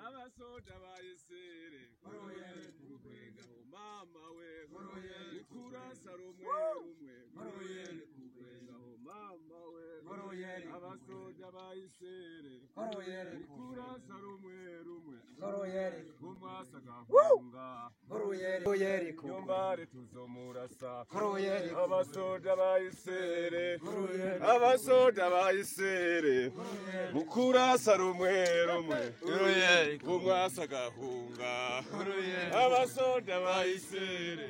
Abasoda bayisere mama we ukurasa rumwe rumwe mama we abasoda bayisere ukurasa rumwe rumwe umwasagahunga nyombare tuzomurasa abasoda bayisere abasoda bayisere ukurasa rumwe rumwe umwasagahunga abasoda bayisere.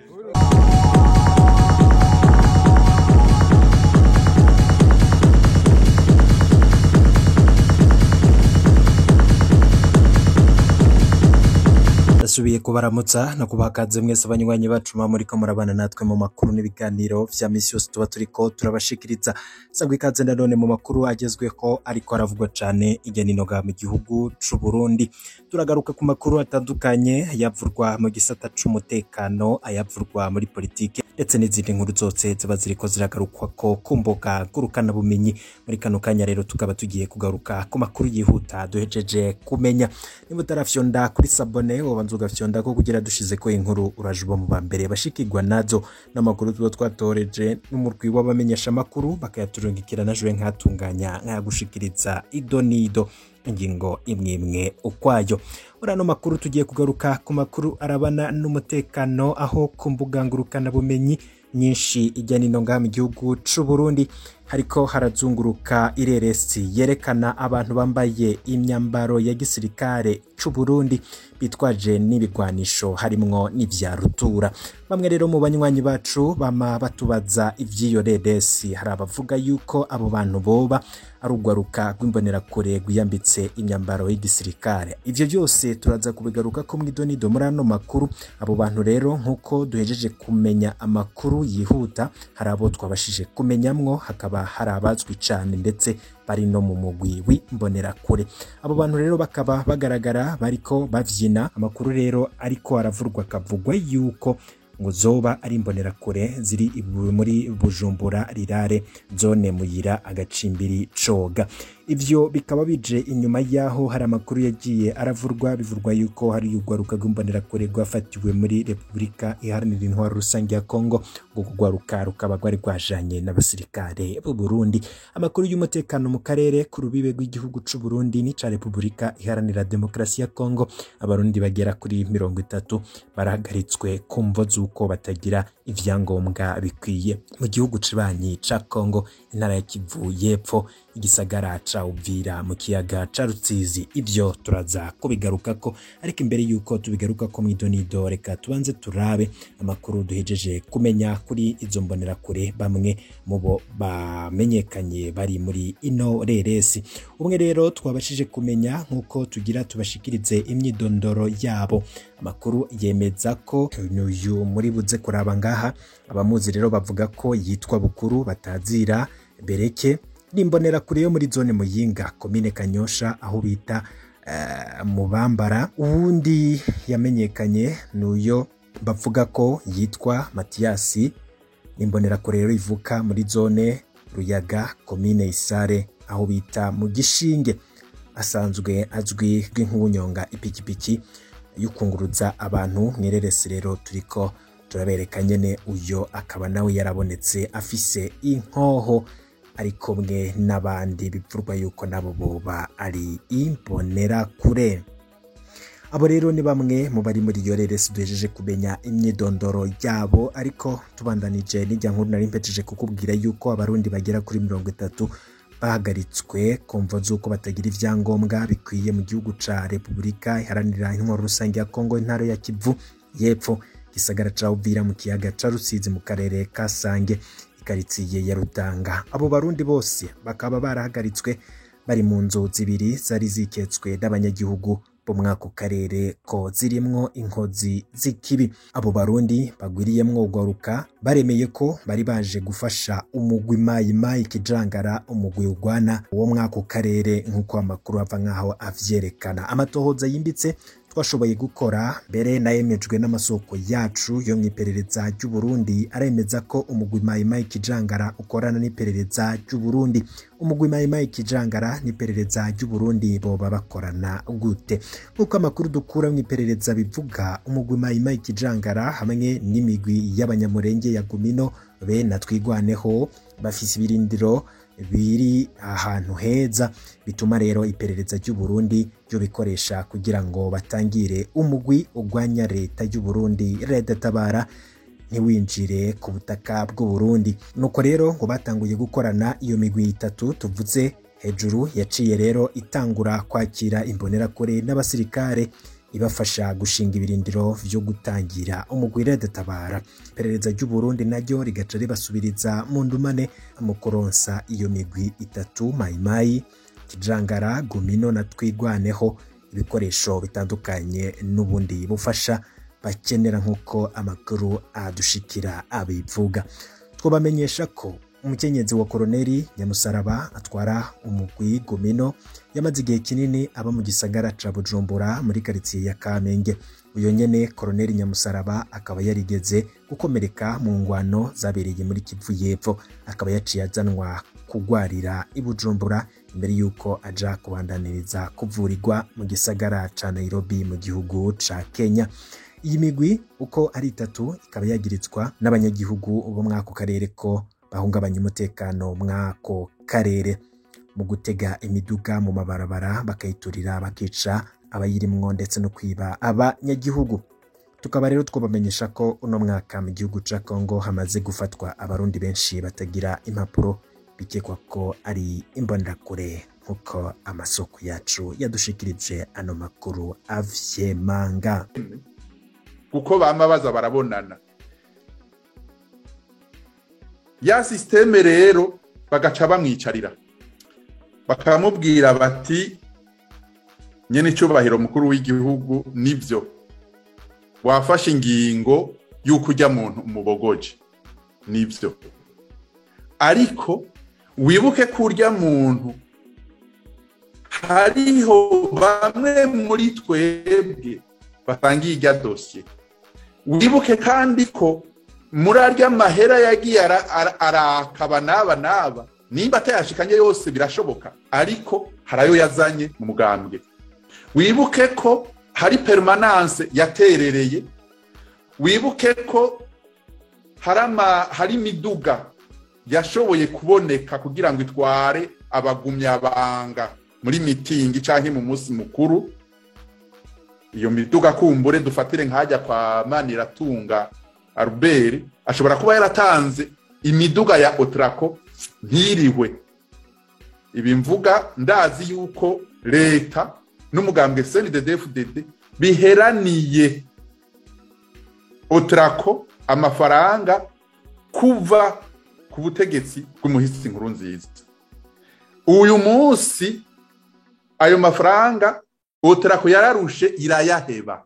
Ndasubiye kubaramutsa no kubakaze mwese abanywanyi bacu muriko murabana natwe mu makuru n'ibiganiro vya misi yose tuba turiko turabashikiriza. Sangwa ikaze nanone mu makuru agezweho ariko aravugwa cane irya nino mu gihugu c'u Burundi. Turagaruka ku makuru atandukanye ayavurwa mu gisata c'umutekano, ayavurwa muri politike ndetse n'izindi nkuru zose ziba ziriko ziragarukwako ku mbuga ngurukanabumenyi. Muri kano kanya rero tukaba tugiye kugaruka ku makuru yihuta duhejeje kumenya. Niba utarafyonda kuri sabone wobanza ugafyonda ko kugira dushize ko inkuru uraje uba mu ba mbere bashikirwa nazo n'amakuru tuba twatoreje n'umurwi w'abamenyesha amakuru bakayaturungikira najwe nkatunganya nkayagushikiriza ido nido ingingo imwe imwe ukwayo. Muri ano makuru tugiye kugaruka ku makuru arabana n'umutekano aho ku mbuga ngurukanabumenyi nyinshi ijya nino ngaha mu gihugu c'u Burundi hariko harazunguruka ireresi yerekana abantu bambaye imyambaro ya gisirikare c'u Burundi bitwaje n'ibigwanisho harimwo n'ivya rutura. Bamwe rero mu banywanyi bacu bama batubaza ivy'iyo reresi, hari abavuga yuko abo bantu boba ari urwaruka rw'imbonerakure rwiyambitse imyambaro y'igisirikare. Ivyo byose turaza kubigaruka ko mw'idonido muri ano makuru. Abo bantu rero nk'uko duhejeje kumenya amakuru yihuta, hari abo twabashije kumenyamwo, hakaba hari abazwi cane ndetse bari no mu mugwi w'imbonerakure. Abo bantu rero bakaba bagaragara bariko bavyina. Amakuru rero ariko aravurwa akavugwa yuko ngo zoba ari imbonerakure ziri muri Bujumbura Rirare zone Muyira agacimbiri Coga. Ivyo bikaba bije inyuma yaho hari amakuru yagiye aravurwa, bivurwa yuko hari urwaruka rw'imbonerakure rwafatiwe muri Repubulika Iharanira Intwaro Rusange ya Kongo, ngo urwaruka rukaba rwari rwajanye n'abasirikare b'u Burundi. Amakuru y'umutekano mu karere ku rubibe rw'igihugu c'u Burundi n'ica Repubulika Iharanira Demokarasi ya Kongo, abarundi bagera kuri 30 barahagaritswe ku mvo z'uko batagira ivyangombwa bikwiye mu gihugu cibanyi ca Kongo, intara ya Kivu y'Epfo, igisagara ca Uvira mu kiyaga ca Rusizi. Ivyo turaza kubigarukako, ariko imbere yuko tubigarukako mw'idonido reka tubanze turabe amakuru duhejeje kumenya kuri izo mbonerakure bamwe mu bo bamenyekanye bari muri ino reresi. Umwe rero twabashije kumenya nkuko tugira tubashikirize imyidondoro yabo. Amakuru yemeza ko uyu muri buze kuraba ngaha, abamuzi rero bavuga ko yitwa Bukuru batazira Bereke, n'imbonerakure yo muri zone Muyinga komine Kanyosha aho bita Mubambara. Uwundi yamenyekanye nuyo bavuga ko yitwa Matiyasi, n'imbonerakure rero ivuka muri zone Ruyaga komine Isare aho bita mu Gishinge. Asanzwe azwi nk'ubunyonga ipikipiki yukunguruza abantu. Mwereresi rero turiko turabereka nyene uyo akaba nawe yarabonetse afise inkoho ariko mwe n'abandi bivurwa yuko nabo boba ari imbonerakure. Abo rero ni bamwe mu bari muri iyo reresi duhejeje kumenya imyidondoro yabo, ariko tubandanije n'ijya nkuru nari mpejeje kukubwira yuko abarundi bagera kuri 30 bahagaritswe ku mvo z'uko batagira ivyangombwa bikwiye mu gihugu ca Repubulika Iharanira Intwaro Rusange ya Kongo, intara ya Kivu y'Epfo, gisagara ca Uvira mu kiyaga ca Rusizi mu karere ka Sange, ikaritsiye ya Rutanga. Abo barundi bose bakaba barahagaritswe bari mu nzu zibiri zari ziketswe n'abanyagihugu bo mwako karere ko zirimwo inkozi z'ikibi. Abo barundi bagwiriyemwo ugwaruka baremeye ko bari baje gufasha umugwi Mayi Mayi Kijangara, umugwi ugwana wo mwako karere, nk'uko amakuru ava nkaho avyerekana. Amatohoza yimbitse Twashoboye gukora mbere nayemejwe n'amasoko yacu yo mu iperereza ry'u Burundi, aremeza ko umugwi Mai Mai Kijangara ukorana n'iperereza ry'u Burundi. Umugwi Mai Mai Kijangara n'iperereza ry'u Burundi boba bakorana gute? Nk'uko amakuru dukura mu iperereza bivuga, umugwi Mai Mai Kijangara hamwe n'imigwi y'abanyamurenge ya Gumino be na Twigwaneho bafise ibirindiro biri ahantu heza, bituma rero iperereza ry'u Burundi ryo bikoresha kugira ngo batangire umugwi ugwanya leta y'u Burundi Red Tabara ntiwinjire ku butaka bw'u Burundi. Nuko rero ngo batanguye gukorana iyo migwi itatu tuvuze hejuru, yaciye rero itangura kwakira imbonerakure n'abasirikare ibafasha gushinga ibirindiro vyo gutangira umugwi Red Tabara. Iperereza ry'u Burundi naryo rigaca ribasubiriza mu ndumane mu kuronsa iyo migwi itatu Mai Mai Kijangara, Gumino na Twigwaneho ibikoresho bitandukanye n'ubundi bufasha bakenera, nk'uko amakuru adushikira abivuga. Twobamenyesha ko umukenyezi wa Koroneli Nyamusaraba atwara umugwi Gumino yamaze igihe kinini aba mu gisagara ca Bujumbura muri karitsiye ya Kamenge. Uyo nyene Koroneli Nyamusaraba akaba yarigeze gukomereka mu ngwano zabereye muri Kivu y'Epfo, akaba yaciye azanwa kugwarira i Bujumbura imbere yuko aja kubandaniriza kuvurirwa mu gisagara ca Nairobi mu gihugu ca Kenya. Iyi migwi uko ari itatu ikaba yagirizwa n'abanyagihugu bo mw'ako karere ko bahungabanya umutekano mw'ako karere mu gutega imiduga mu mabarabara bakayiturira, bakica abayirimwo ndetse no kwiba abanyagihugu. Tukaba rero twabamenyesha ko uno mwaka mu gihugu ca Congo hamaze gufatwa abarundi benshi batagira impapuro, bikekwa ko ari imbonerakure, nk'uko amasoko yacu yadushikirije ano makuru avyemanga. Kuko bama baza barabonana ya système rero, bagaca bamwicarira bakamubwira bati: "Nyene icubahiro mukuru w'igihugu, nivyo wafashe ingingo y'uko ujya muntu umubogoje, nivyo, ariko wibuke ko urya muntu hariho bamwe muri twebwe batangiye irya dosiye. Wibuke kandi ko muri arya mahera yagiye arakaba n'aba n'aba, nimba atayashikanye yose birashoboka, ariko hari ayo yazanye mu mugambwe. Wibuke ko hari permanence yaterereye. Wibuke ko hari imiduga yashoboye kuboneka kugira ngo itware abagumyabanga muri mitingi canke mu munsi mukuru. Iyo miduga kumbure dufatire nkajya kwa Maniratunga Albert, ashobora kuba yaratanze imiduga ya Otrako ntiriwe." Ibi mvuga ndazi yuko leta n'umugambwe CNDD-FDD biheraniye Otrako amafaranga kuva ku butegetsi bw'umuhisi Nkurunziza. Uyu munsi ayo mafaranga Otrako yararushe irayaheba.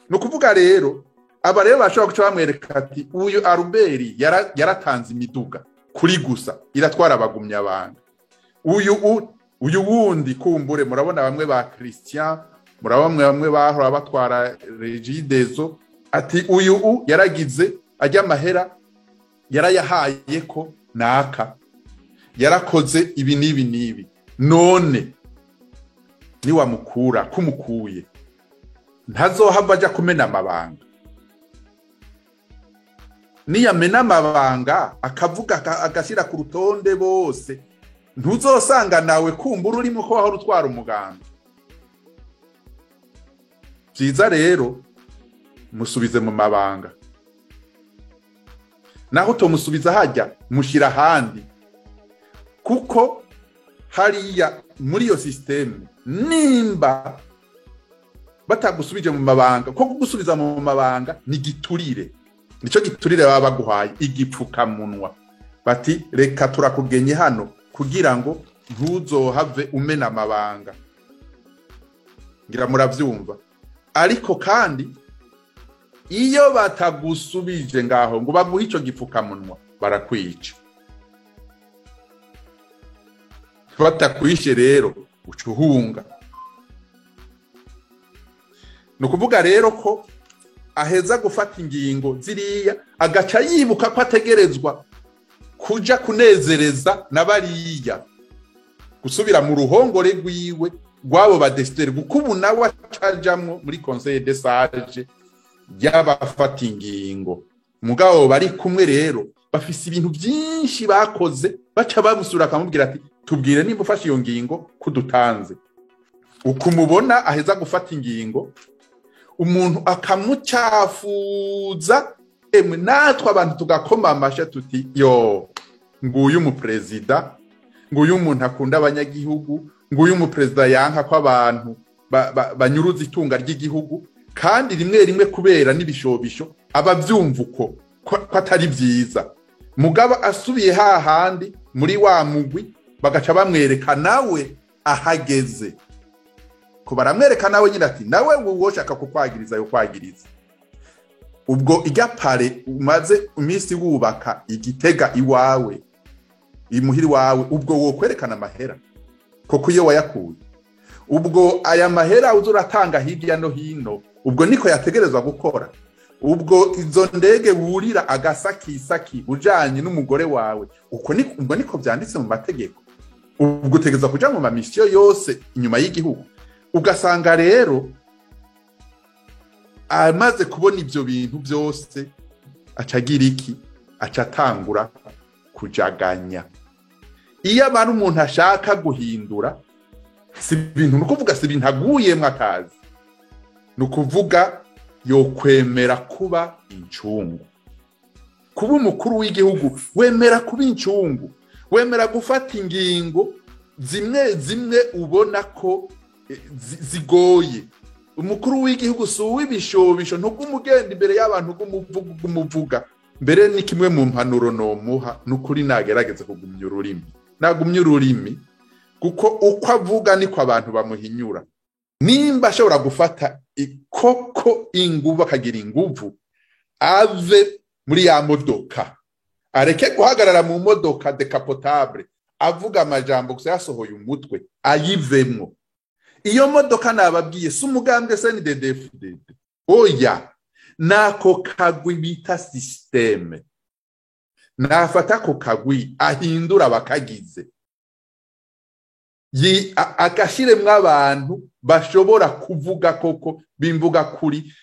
Ni ukuvuga rero aba rero bashobora guca bamwereka ati: "Uyu Albert yaratanze imiduga kuri gusa iratwara abagumyabanga. Uyu wundi kumbure murabona bamwe ba Christian, murabona bamwe bahora batwara Regideso, ati uyu yaragize ajya amahera yarayahaye ko naka yarakoze ibi n'ibi n'ibi. None niwamukura kumukuye ntazohava aja kumena amabanga? Niyamena amabanga akavuga agashyira ku rutonde bose, ntuzosanga nawe kumbura urimo ko wahora utwara umuganda? Byiza rero musubize mu mabanga. Naho utomusubiza hajya, mushyira ahandi, kuko hariya muri iyo système nimba batagusubije mu mabanga, ko kugusubiza mu mabanga ni giturire, nico giturire baba baguhaye igipfukamunwa, bati reka turakugenye hano kugira ngo ntuzohave umena amabanga." Ngira muravyumva. Ariko kandi iyo batagusubije ngaho ngo baguhe ico gipfukamunwa, barakwica. Batakwishe rero uca uhunga. Ni ukuvuga rero ko aheza gufata ingingo ziriya, agaca yibuka ko ategerezwa kuja kunezereza na bariya, gusubira mu ruhongore rwiwe rw'abo ba décideurs, kuko ubu nawe acajamwo muri conseil des sages y'abafata ingingo. Mugabo bari kumwe rero bafise ibintu byinshi bakoze, baca bamusura akamubwira ati: "Tubwire nimba ufashe iyo ngingo kudutanze." Ukumubona aheza gufata ingingo, umuntu akamucafuza, emwe natwe abantu tugakoma amasha tuti: "Yo, nguyu umuperezida, nguyu umuntu akunda abanyagihugu, nguyu umuperezida yanka ko abantu banyuruza itunga ry'igihugu." Kandi rimwe rimwe kubera n'ibishobisho aba abyumva uko ko atari byiza. Mugabo asubiye hahandi muri wa mugwi, bagaca bamwereka nawe ahageze ko baramwereka nawe nyine ati: "Nawe woshaka kukwagiriza yo kwagiriza." Ubwo ijya palais umaze iminsi wubaka igitega iwawe, imuhira iwawe, ubwo wokwerekana amahera koko iyo wayakuye? Ubwo aya mahera uza uratanga hirya no hino, ubwo niko yategerezwa gukora? Ubwo izo ndege wurira agasakisaki ujanye n'umugore wawe, uko ubwo niko byanditse mu mategeko? Ubwo utegerezwa kuja mu ma missions yose inyuma y'igihugu? Ugasanga rero amaze kubona ibyo bintu byose, aca agira iki? Aca atangura kujaganya. Iyo aba ari umuntu ashaka guhindura, si ibintu, ni ukuvuga si ibintu aguyemwo akazi, ni ukuvuga yokwemera kuba incungu. Kuba umukuru w'igihugu, wemera kuba incungu, wemera gufata ingingo zimwe zimwe ubona ko zigoye. Umukuru w'igihugu si uw'ibishobisho, ntugumugenda imbere y'abantu ugumuvuga. Mbere ni kimwe mu mpanuro nomuha, ni ukuri nagerageza kugumya ururimi, nagumya ururimi, kuko uko avuga niko abantu bamuhinyura. Nimba ashobora gufata koko inguvu, akagira inguvu, ave muri ya modoka, areke guhagarara mu modoka décapotable avuga amajambo gusa yasohoye umutwe, ayivemwo iyo modoka. Nababwiye, si umugambwe CNDD-FDD, oya, nako kagwi bita système. Nafata ako kagwi ahindura abakagize, agashiremwo abantu bashobora kuvuga koko bimvuga kuri,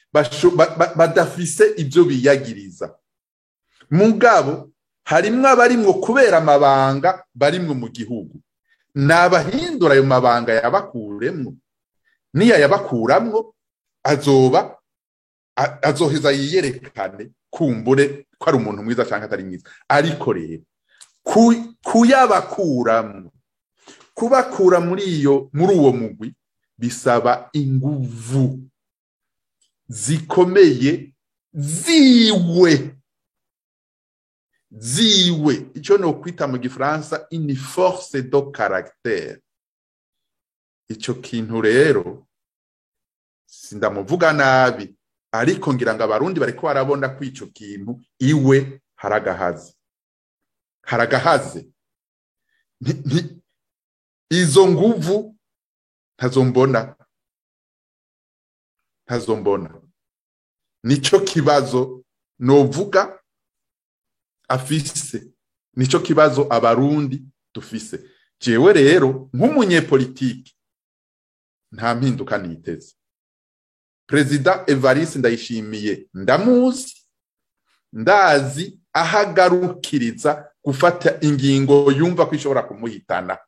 badafise ibyo biyagiriza. Mugabo harimwo abarimwo kubera amabanga barimwo mu gihugu. Nabahindura ayo mabanga yabakuremwo. Niya yabakuramwo, azoba azoheza yiyerekane kumbure ko ari umuntu mwiza cyangwa atari mwiza. Ariko rero kuyabakuramwo, kubakura muri iyo, muri uwo mugwi, bisaba inguvu zikomeye ziwe ziwe, icyo no kwita mu gifaransa une force de caractère. Icyo kintu rero sindamuvuga nabi, ariko ngira ngo abarundi bariko barabona ko ico kintu iwe haragahaze, haragahaze. Izo nguvu ntazombona, ntazombona. Nico kibazo novuga afise, nico kibazo abarundi dufise. Jewe rero nk'umunyepolitiki nta mpinduka niteze. Perezida Evariste Ndayishimiye ndamuzi, ndazi ahagarukiriza gufata ingingo yumva ko ishobora kumuhitana.